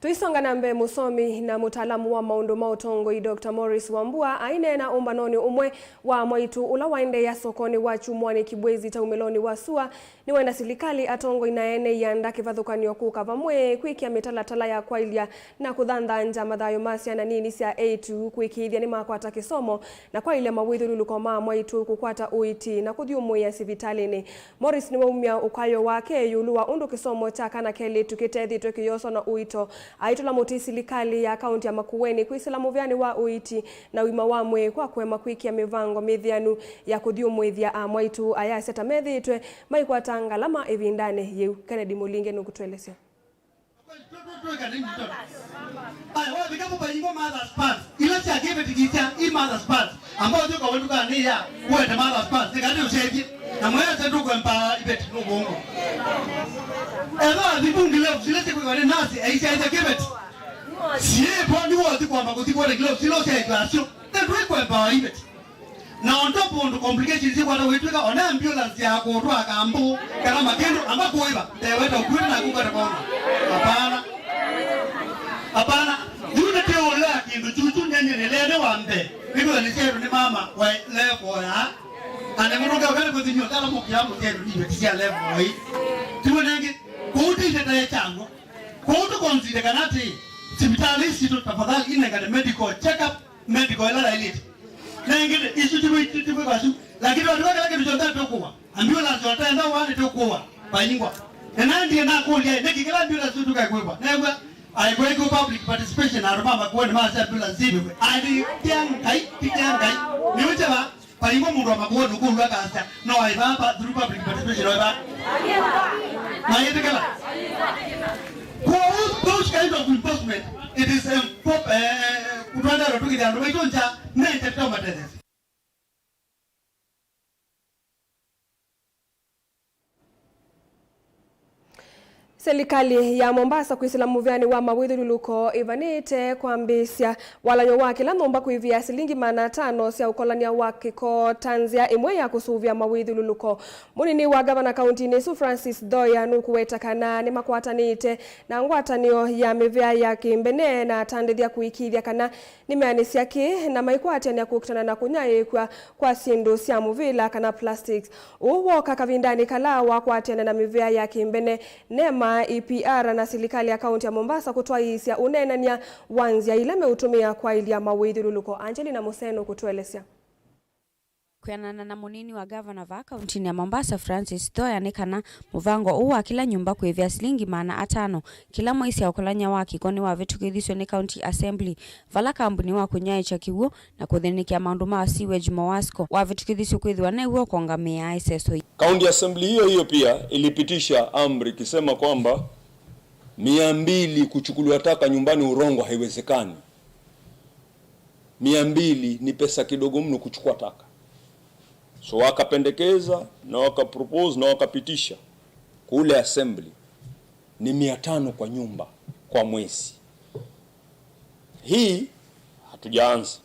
Tũisonga na mbee, mũsomi na mũtaalamu wa maũndũ ma ũtongoi, Doctor Morris Wambua, aineena ũmbanonĩ ũmwe wa mwaitũ ũla waendeea sokonĩ wa Kyumwani Kibwezi taumĩlonĩ wa sua, nĩwenda silikalĩ, atongoi na ene ianda kĩvathũkany'o kũka vamwe kwĩkĩa mĩtalatala ya kwaĩlya na kũthanthangya mathayũ ma syana nini sya eĩtu, kũĩkĩĩthya nĩmakwata kĩsomo, na kwaĩlya mawĩthyũlũlũko ma mwaitũ, kũkwata ũiiti, na kũthyũmũĩa sivitalĩnĩ. Morris nĩwaumya ũkayo wake ĩũlũ wa ũndũ kĩsomo kya kana kelĩtu kĩtethĩtwe kĩyoswa na ũito, aitũla mũtĩ silikalĩ ya kaũnti ya Makueni kwĩsĩla mũvĩanĩ wa ũiiti na ũima wa mwĩĩ kwa kũema kwĩkĩa mĩvango mĩtheanu ya kũthyũmũĩthya amwaitũ ayasya ta methĩĩtwe maikwata ngalama ĩvindanĩ yĩu. Kennedy Mũlinge nũkũtũelesya. Aya, wavika ku Payingwa Mothers Pads, ila sya kĩveti kisya i Mothers Pads, ambao syo kawendukanĩ ya kuete Mothers Pads, nĩ kana ũsyaĩthye, na mwese ndũkwemba iveti nũvũngũ. Ethĩwa athivu gloves ila sikwĩkwa nĩ nasi aisyaĩthya kĩveti, syĩtwa nĩwothi kwamba kũthi kuona gloves ila ũsyaĩthya asyo, nĩtwĩkwemba iveti. Na on top ũndũ complications ikwata wĩtwĩka ona ambulance ya kũtwaa kambũ kana makĩndũ amba kũĩva, ndeweta ũkuĩte na kũkwata kona. Hapana. Hapana. Yu nĩtĩũlea kĩndũ chuchu nyenye nĩlene wa mbee. Nĩkwĩtha nĩsyaĩtwe nĩ mama wa level ya. Ane mũndũ ũngĩ ũkale kũthinywa kala mũkĩa mũsyaĩtwe nĩ iveti sya level ĩ. Tiwe nengĩ. Kũu tĩitetae kyangwa. Kũu tũkonzile kana atĩ sivitalĩ isu sitũ tafadhali inengane medical check-up, medical ĩla yaĩlĩte. Na ĩngĩ isu tikwĩkasu, lakini watiwa kĩla kĩndũ kyonthe tũkũwa. Ambulance watenda wa nĩtũkũwa Payingwa. Na nandie nakũlya, nĩkĩ kĩla ambulance tũkakwĩkwa? New'a aikwekũ public participation, andũ ma Makueni masya ambulance ĩvĩwe. Andi tia Ngai, ti tia Ngai. Nĩũkyeva. Payingwa mũndũ wa Makueni ũkũlw'a akasya, no aĩ vaa through public participation, no aĩ vaa. Mayĩtĩkĩla. Kwoou, those kind of enforcement, it is, um, pop-, eh, kũtwendeela tũkĩthya andũ maitũ nza, nĩ ndeto matetheesya. Silikalĩ ya Mombasa kwĩsĩla mũvĩanĩ wa mawĩthyũlũlũko ĩvanĩte kwambĩĩsya walany'o wa kĩla nyũmba kũĩvĩa silingi maana atano sya ũkolany'a wa kĩko ta nzĩa ĩmwe ya kũsũvĩa mawĩthyũlũlũko. Mũnini wa ngavana kaũntĩnĩ ĩsu Francis Thoya nũkũweta kana nĩmakwatanĩte na ngwatanĩo ya mĩvĩa ya kĩmbene na atandĩthya kũĩkĩĩthya kana nĩmeanĩsya kĩ na maikwatany'a kũkitana na kũnyaĩĩkw'a kwa syĩndũ sya mũvĩla kana plastics. Ũu wooka kavindanĩ kala wakwatene na mĩvĩa ya kĩmbene, nema, E P R na silikalĩ ya kaũntĩ ya Mombasa kũtwaĩĩsya ũneenany'a wa nzĩa ila meũtũmĩa kwaĩlya mawĩthyũlũlũko. Angelina Mũseno kũtũelesya. Kwĩanana na mũnini wa ngavana vaa kaũntĩnĩ ya Mombasa, Francis Thoya, nĩ kana mũvango ũũ wa kĩla nyũmba kwĩvĩa silingi maana atano kĩla mwei sya ũkolany'a wa kĩko nĩwavĩtũkĩthisw'e nĩ County Assembly, vala kambuni wa kũnyaĩĩkya kĩw'ũ na kũthĩnĩkĩa maũndũ ma sewage, Mowasco, wavĩtũkĩthisye kwĩthĩwa new'o ũkongamĩaa ĩseso yĩĩ. County Assembly hiyo hiyo pia ilipitisha amri ikisema kwamba mia mbili kuchukuliwa taka nyumbani Urongo haiwezekani. Mia mbili ni pesa kidogo mno kuchukua taka. So wakapendekeza na wakapropose na wakapitisha kule Assembly ni mia tano kwa nyumba kwa mwezi. Hii hatujaanza.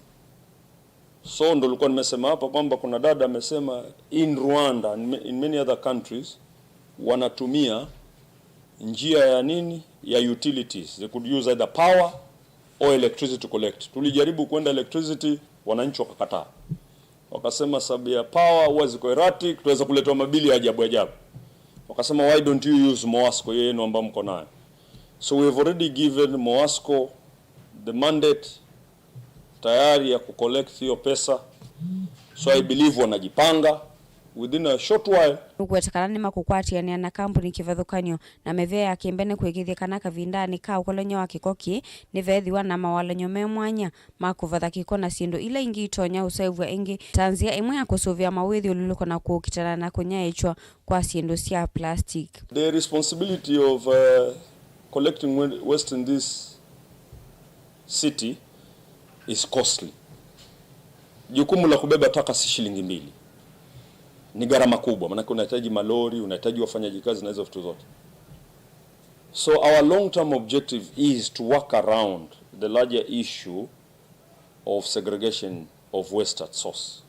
So ndo nilikuwa nimesema hapa kwamba kuna dada amesema in Rwanda, in ma-, in many other countries, wanatumia njia ya nini? Ya utilities. They could use either power or electricity to collect. Tulijaribu kwenda electricity, wananchi wakakataa. Wakasema sababu ya power huwa ziko erratic, tutaweza kuletewa mabili ya ajabu ajabu. Wakasema, "Why don't you use Mowasco, hiyo yenu ambayo mko nayo?" So we have already given Mowasco the mandate tayari ya kucollect hiyo pesa. So I believe wanajipanga within a short while. Nũkũweta kana nĩmakũkwatĩanĩa na kambuni kĩvathũkany'o na mĩvĩa ya kĩmbene kũĩkĩĩthya kana kavindanĩ ka ũkolany'a wa kĩko kĩĩ nĩveethĩwa na mawalany'o me mwanya ma kũvatha kĩko na syĩndũ ila ingĩ itonya ũseũvw'a ĩngĩ ta nzĩa ĩmwe ya kũsũvĩa mawĩthyũlũlũko na kũkitana na kũnyaĩĩkya kwa syĩndũ sya plastic. The responsibility of, uh, collecting wa-, waste in this city is costly. Jukumu la kubeba taka si shilingi mbili. Ni gharama kubwa, maanake unahitaji malori, unahitaji wafanyakazi na hizo vitu zote. So our long-term objective is to work around the larger issue of segregation of waste at source.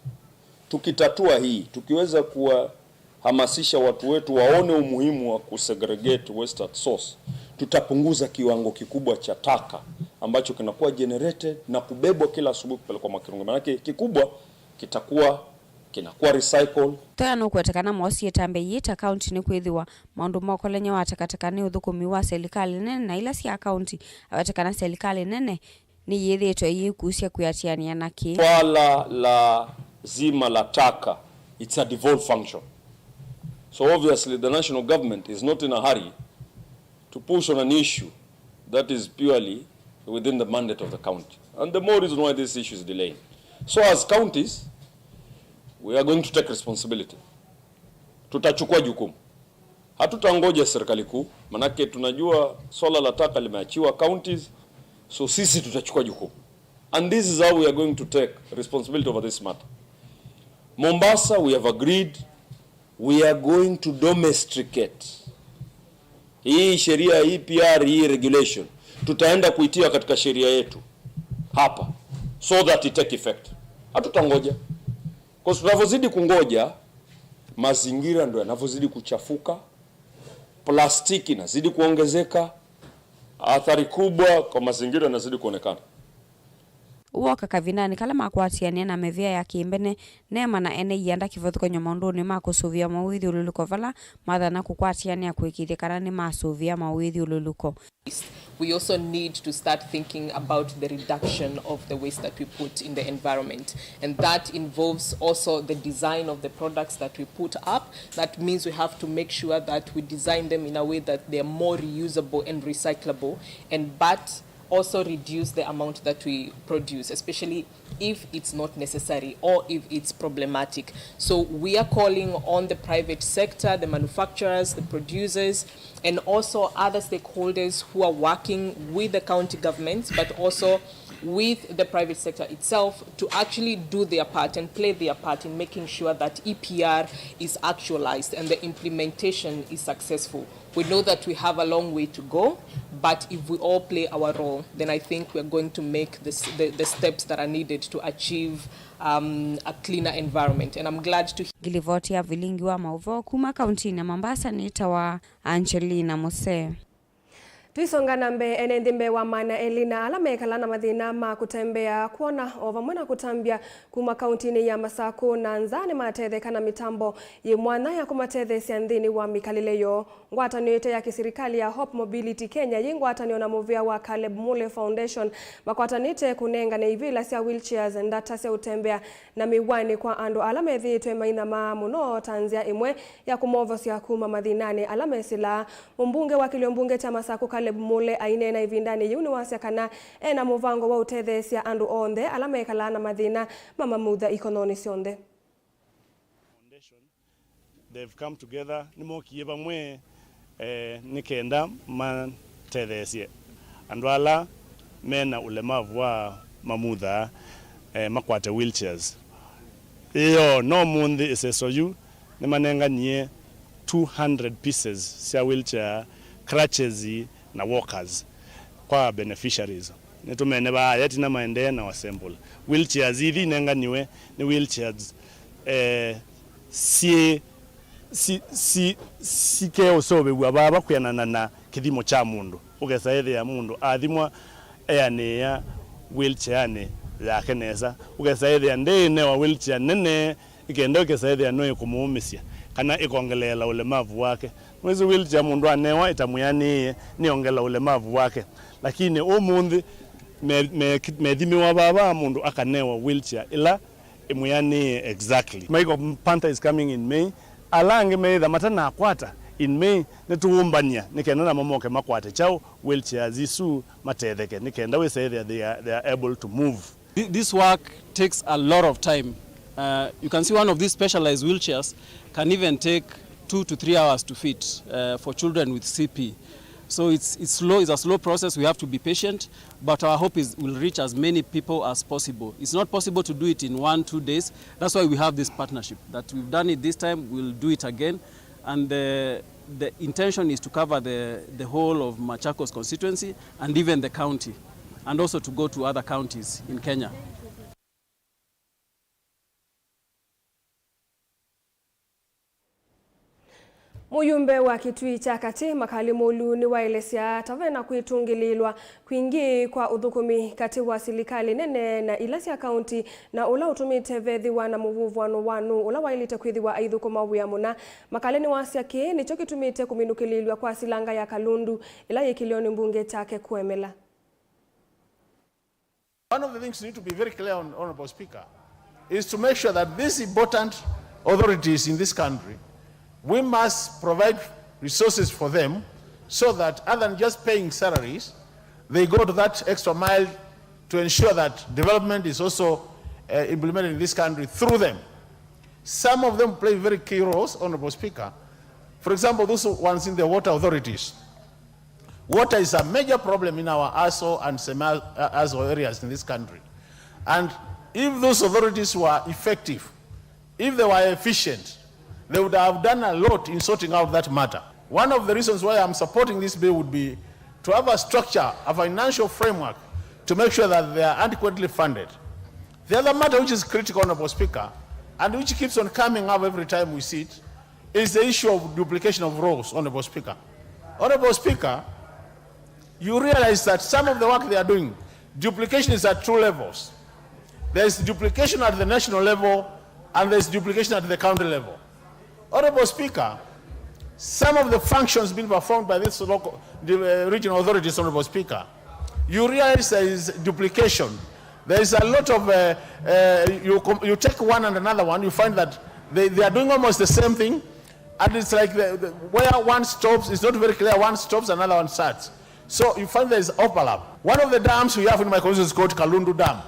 Tukitatua hii, tukiweza kuwahamasisha watu wetu waone umuhimu wa kusegregate waste at source, tutapunguza kiwango kikubwa cha taka ambacho kinakuwa generated na kubebwa kila asubuhi kupelekwa Makirunge. Maanake kikubwa kitakuwa, kinakuwa recycled. Thoya nũkũweta kana moosie ĩtambya yĩĩ ta kaũntĩ nĩkwĩthĩwa maũndũ ma ũkolany'a wa takataka nĩ ũthũkũmi wa silikalĩ nene na ila sya kaũntĩ, aweta kana silikalĩ nene nĩyĩthĩĩtwe ĩyĩkusya kwĩatĩanĩa na kĩĩ. Swala la zima la taka, it's a devolved function. So obviously the national government is not in a hurry to push on an issue that is purely within the mandate of the county. And the more reason why this issue is delaying. So as counties, we are going to take responsibility. Tutachukua jukumu. Hatutangoja serikali kuu, manake tunajua swala la taka limeachiwa counties, so sisi tutachukua jukumu. And this is how we are going to take responsibility over this matter. Mombasa, we have agreed, we are going to domesticate hii sheria, hii P R, hii regulation. Tutaenda kuitia katika sheria yetu hapa, so that it take effect. Hatutangoja. Kwa sababu tunavyozidi kungoja, mazingira ndio yanavyozidi kuchafuka, plastiki inazidi kuongezeka, athari kubwa kwa mazingira inazidi kuonekana. Ũu woka kavindanĩ kala makwatĩanĩa na mĩvĩa ya kĩmbene, NEMA na ene ianda kĩvathũkany'o maũndũnĩ ma kũsũvĩa mawĩthyũlũlũko vala mathana kũkwatĩanĩa kũĩkĩĩthya kana nĩmasũvĩa mawĩthyũlũlũko. We also need to start thinking about the reduction of the waste that we put in the environment. And that involves also the design of the products that we put up. That means we have to make sure that we design them in a way that they are more reusable and recyclable, and but also reduce the amount that we produce, especially if it's not necessary or if it's problematic. So we are calling on the private sector, the manufacturers, the producers, and also other stakeholders who are working with the county governments, but also with the private sector itself, to actually do their part and play their part in making sure that E P R is actualized and the implementation is successful. We know that we have a long way to go, but if we all play our role, then I think we're going to make the, the, the steps that are needed to achieve, um, a cleaner environment. And I'm glad to Ngilivoti ya vilingi wa maũvoo kuma kauntinĩ ya Mombasa nĩtawa Angelina Musee. Tũisonga na mbee, ene nthĩ mbee wa mana elĩ na ala mekala na mathĩna ma kũtembea, kwona, o vamwe na kũtambya kuma kauntinĩ ya Masakũ na nza nĩmatetheka na mĩtambo yĩ mwanya ya kũmatetheesya nthĩnĩ wa mĩkalĩle yoo. Ngwatanĩo ĩte ya kĩsirikali ya Hope Mobility Kenya yĩ ngwatanĩo na mũvĩa wa Caleb Mule Foundation makwatanĩte kũnengane ivĩla sya wheelchairs, ndata sya ũtembea na mĩw'anĩ kwa andũ ala methĩĩtwe mainyamaa mũno ta nzĩa ĩmwe ya kũmovosya kuma mathĩnanĩ ala mesĩlaa. Mũmbunge wa kĩlio mbunge kya Masakũ Caleb Mule aineena ĩvindanĩ yĩu nĩwasya kana ena mũvango wa ũtetheesya andũ onthe ala mekalaa na mathĩna ma mamutha ikononĩ syonthe. Foundation, they've come together, nĩmokie vamwe, eh, nĩ kenda matetheesye andũ ala mena ũlemavu wa mamutha, eh, makwate wheelchairs. Ĩyoo, no mũnthĩ ĩseso yu nĩmanenganie two hundred pieces sya wheelchair, crutches na walkers kwa beneficiaries. Nĩtũmene vaa aya tina maendee na assemble. Wheelchairs ithi inenganiwe nĩ wheelchairs, eh, syĩ si, si, sikeũseũvĩw'a vava kwĩanana na kĩthimo kya mũndũ. Ũkesa ĩthĩa mũndũ athimwa eanĩĩa wheelchair-nĩ yake nesa. Ũkesa ĩthĩa ndĩĩnewa wheelchair nene, ĩkenda ũkesa ĩthĩa no ĩkũmũũmĩsya kana ĩkongeleela ũlemavu wake. Mwĩsĩ wheelchair mũndũ anewa ĩtamwĩanĩĩe nĩongela ũlemavu wake. Lakini ũmũnthĩ me, me, methimĩwa vava mũndũ akanewa wheelchair ĩla ĩmwĩanĩĩe exactly. Michael Panther is coming in May. Ala angĩ meĩtha matanakwata in May, nĩtũũmbany'a nĩ kenda namo moke makwate kyaũ wheelchairs isu matetheke, nĩ kenda wĩsa ĩthĩa they are, they are able to move. Thi-, this work takes a lot of time. Uh, you can see one of these specialized wheelchairs can even take two to three hours to fit, uh, for children with C P. So it's, it's slow, it's a slow process. We have to be patient, but our hope is we'll reach as many people as possible. It's not possible to do it in one, two days. That's why we have this partnership, that we've done it this time, we'll do it again. And the, the intention is to cover the, the whole of Machakos constituency and even the county, and also to go to other counties in Kenya. Mũyumbe wa Kitui kya Katĩ, Makali Mũlu, nĩwaelesya ta ve na kwĩtũngĩlĩĩlwa kwingĩ kwa ũthũkũmi katĩ wa silikalĩ nene na ila sya kaunti, na ũla ũtũmĩte vethĩwa na mũvũvũano wa nũũ ũla waĩlĩte kwĩthĩwa aithũkũma wĩa mũna. Makali nĩwasya kĩĩ nĩkyo kĩtũmĩte kũminũkĩlĩĩlw'a kwa silanga ya Kalundu ĩla yĩ kĩlĩonĩ mbunge kyake kũemela. One of the things we need to be very clear on, Honorable Speaker, is to make sure that these important authorities in this country, we must provide resources for them so that other than just paying salaries, they go to that extra mile to ensure that development is also, uh, implemented in this country through them. Some of them play very key roles, Honorable Speaker, For example, those ones in the water authorities. Water is a major problem in our ASO and semi-ASO areas in this country. And if those authorities were effective, if they were efficient, they would have done a lot in sorting out that matter. One of the reasons why I'm supporting this bill would be to have a structure, a financial framework to make sure that they are adequately funded. The other matter which is critical, Honorable Speaker, and which keeps on coming up every time we sit, is the issue of duplication of roles, Honorable Speaker. Honorable Speaker, you realize that some of the work they are doing, duplication is at two levels. There is duplication at the national level and there is duplication at the county level. Honorable Speaker, some of the functions being performed by these local, the, uh, regional authorities, Honorable Speaker, you realize there is duplication. There is a lot of, uh, uh, you, com- you take one and another one, you find that they, they are doing almost the same thing, and it's like the, the, where one stops, it's not very clear, one stops, another one starts. So you find there is overlap. One of the dams we have in my constituency is called Kalundu Dam.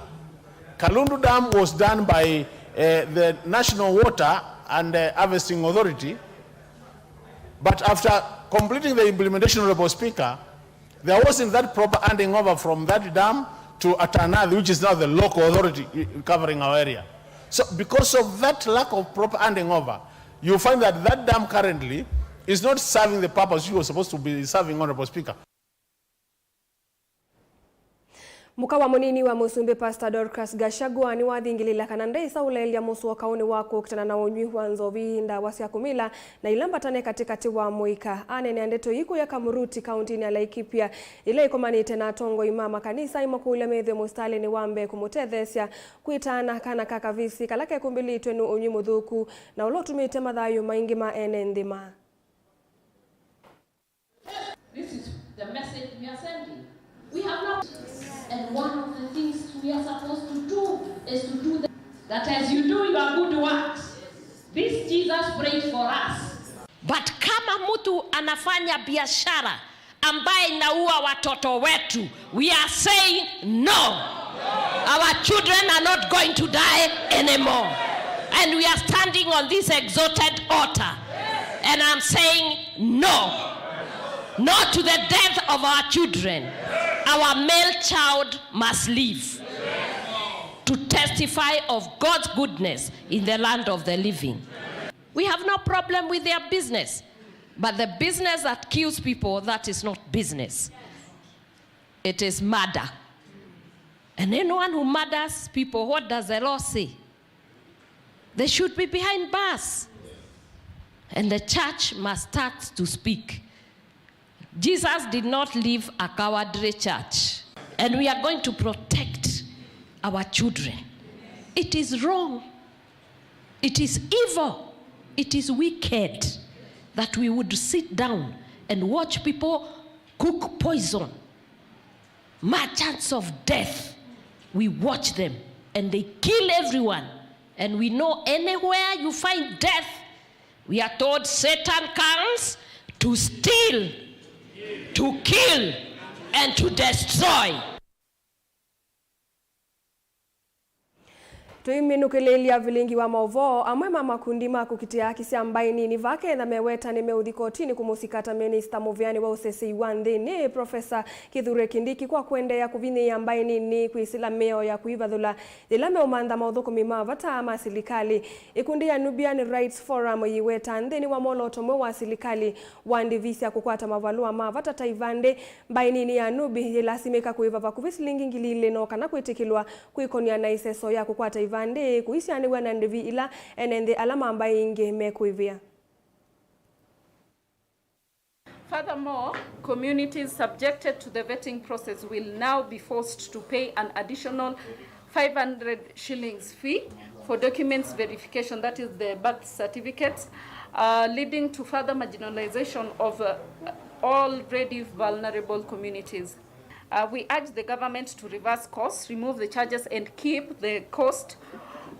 Kalundu Dam was done by, uh, the National Water and, uh, Harvesting Authority, but after completing the implementation, Honorable Speaker, there wasn't that proper handing over from that dam to Atanathi, which is now the local authority covering our area. So because of that lack of proper handing over, you find that that dam currently is not serving the purpose you were supposed to be serving, Honorable Speaker. Mũka wa mũnini wa mũsumbĩ, Pastor Dorcas Gachagua, nĩwathingĩlĩĩla kana ndeĩsa ũlaĩlya mũsũa kaũnĩ wa kũkitana na ũnyw'i wa nzovi, ndawa sya kũmila, na ila mbatane katĩkatĩ wa mũika. Aneenea ndeto ii kũya Kamuruti, kaũntĩnĩ ya Laikipia, ĩla ĩkomanĩte na atongoi ma makanisa, aimakũlya methĩwe mũsitalĩnĩ wa mbee kũmũtetheesya kwĩtaana kana ka kavisi kala kekumbĩlĩtw'e nĩ ũnyw'i mũthũku, na ũla ũtumĩte mathayũ maingĩ ma ene nthĩ ma. This is the message we are sending. We have not. And one of the things we are supposed to do is to do the, that as you do your good works, this Jesus prayed for us. But kama mtu anafanya biashara ambaye inaua watoto wetu, we are saying no. Our children are not going to die anymore. And we are standing on this exalted altar. And I'm saying no. No to the death of our children. Our male child must live to testify of God's goodness in the land of the living. We have no problem with their business. But the business that kills people, that is not business. It is murder. And anyone who murders people, what does the law say? They should be behind bars. And the church must start to speak. Jesus did not leave a cowardly church. And we are going to protect our children. It is wrong. It is evil. It is wicked that we would sit down and watch people cook poison. Merchants of death, we watch them and they kill everyone. And we know anywhere you find death, we are told Satan comes to steal, to kill, and to destroy. Tũiminũkĩlĩĩlya vilingi wa maũvoo, amwe ma makundi ma kũkitĩa haki sya mbaĩ nini vaa Kenya meweta nĩmeũthi kotinĩ kũmũsika ta minista mũvĩanĩ wa ũseseĩ wa nthĩnĩ, Profesa Kithure Kindiki, kwa kũendeea kũvinyĩĩa mbaĩ nini kwĩsĩla mĩao ya kũivathũla yĩla meũmantha maũthũkũmi ma vata ma silikalĩ. Ĩkundi ya Nubian Rights Forum yĩweta nthĩnĩ wa mwolooto mweũ wa silikalĩ wa ndĩvi sya kũkwata mavalũa ma vata ta ivandĩ, mbaĩ nini ya Nubi yĩlasimĩka kũĩva vakuvĩ silingi ngili ilĩ no kana kwĩtĩkĩlwa kwĩkony'a na ĩseso ya kũkwata ivandĩ kũisyaanĩw'a na ndĩvi ila ene nthĩ ala ma mbaĩ ingĩ mekũĩvĩa. Furthermore, communities subjected to the vetting process will now be forced to pay an additional five hundred shillings fee for documents verification, that is the birth certificates, uh, leading to further marginalization of, uh, already vulnerable communities. Uh, we urge the government to reverse course, remove the charges, and keep the cost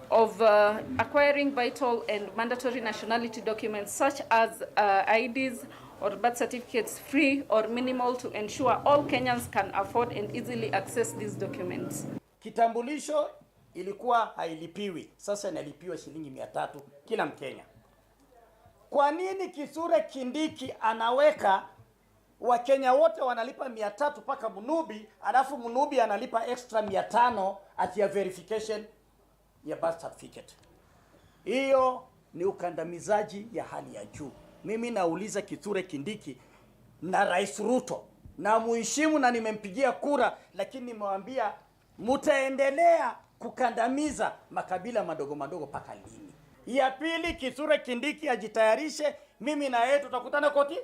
of, uh, acquiring vital and mandatory nationality documents such as, uh, I Ds or birth certificates free or minimal to ensure all Kenyans can afford and easily access these documents. Kitambulisho ilikuwa hailipiwi, sasa inalipiwa shilingi mia tatu kila Mkenya. Kwa nini Kithure Kindiki anaweka Wakenya wote wanalipa mia tatu mpaka Mnubi, alafu Mnubi analipa extra mia tano ati ya verification ya birth certificate? Hiyo ni ukandamizaji ya hali ya juu. Mimi nauliza Kithure Kindiki na Rais Ruto, na muheshimu na nimempigia kura, lakini nimewaambia mutaendelea kukandamiza makabila madogo madogo mpaka lini? Ya pili, Kithure Kindiki ajitayarishe, mimi na yeye tutakutana koti,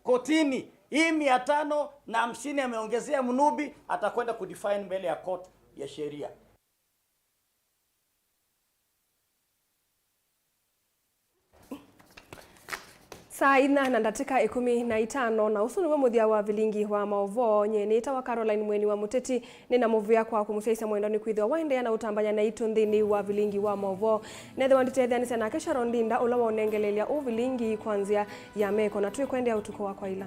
kotini. Hii mia tano na hamsini ameongezea Mnubi, atakwenda kudefend mbele ya court ya sheria. Saa inya na ndatĩka ĩkũmi na itano, na ũsu nĩw'o mũthya wa vilingi wa maũvoo. Nyie nĩtawa Caroline Mweni wa Mũteti, nĩ na mũvea kwa kũmũsyaisya mwendwa nĩ kwĩthĩwa waendeea na ũtambanya naitũ nthĩnĩ wa vilingi wa maũvoo. Nethĩwa nditetheanĩsya nake Sharon Linda, ũla waũnengeleelya ũũ vilingi kwa nzĩa ya meko, na twĩkwendeea ũtukũ wa kwaĩla.